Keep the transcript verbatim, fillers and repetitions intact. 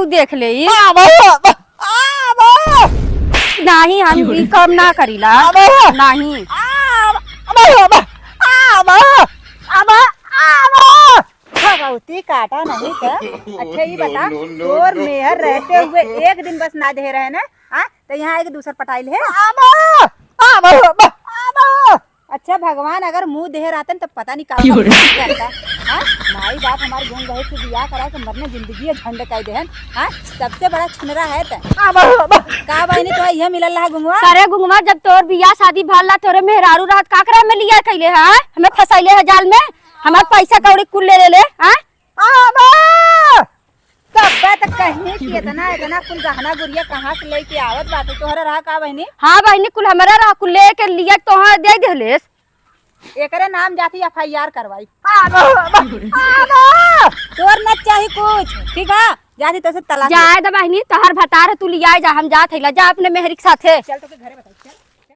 देख ले ई। आ, बा, बा, आ, बा। नाही, हम ई काम ना करीला। आ, बा। नाही। आ, बा, बा, आ, बा, आ, बा, आ, बा। भगवती काटा नहीं त। अच्छा, ई बता, no, no, no, तोर no। मेहर रहते हुए एक दिन बस ना देहे रहे ना, हाँ? त यहाँ आइके दूसर पटाई ले। आ, बा, आ, बा, बा, आ, बा। अच्छा भगवान अगर मुँह देहे रहतन त पता नहीं का क्यों रे? करता। हाँ? माई बाप हमार गूंग बहिर से बियाह करा के मरने जिंदगी झंड कर देहन। हाँ? सबसे बड़ा छिनरा है त। आ, बा, बा। का बहिनी तो यह मिलल रहा गुंगवा? अरे गुंगवा, जब तोर बियाह शादी भरला, तोरे मेहरारू रहत का करे में लिया कैले है? हमें फंसैले है जाल में, हमार पैसा कौड़ी कुल ले ले ले। हाँ? आ, बा। तब्बे त कहीं कि इतना, इतना कुल गहना गुरिया कहाँ से लेके आवत बाटे? तोहरा रहा का बहिनी? हाँ बहिनी, कुल हमरा रहा, कुल लेके लिया तोहरा दे देहलेस। एकरे नाम जाती एफ आई आर करवाई। आ, बा, बा, आ, बा। तोर न चाही कुछ, ठीक है? जाती तो से तलाक ले। जाए द बहिनी, तोहर भतार है, तू लिया जा, हम जात है, जा अपने मेहरी के साथे। चल तो के घरे बताई, चल।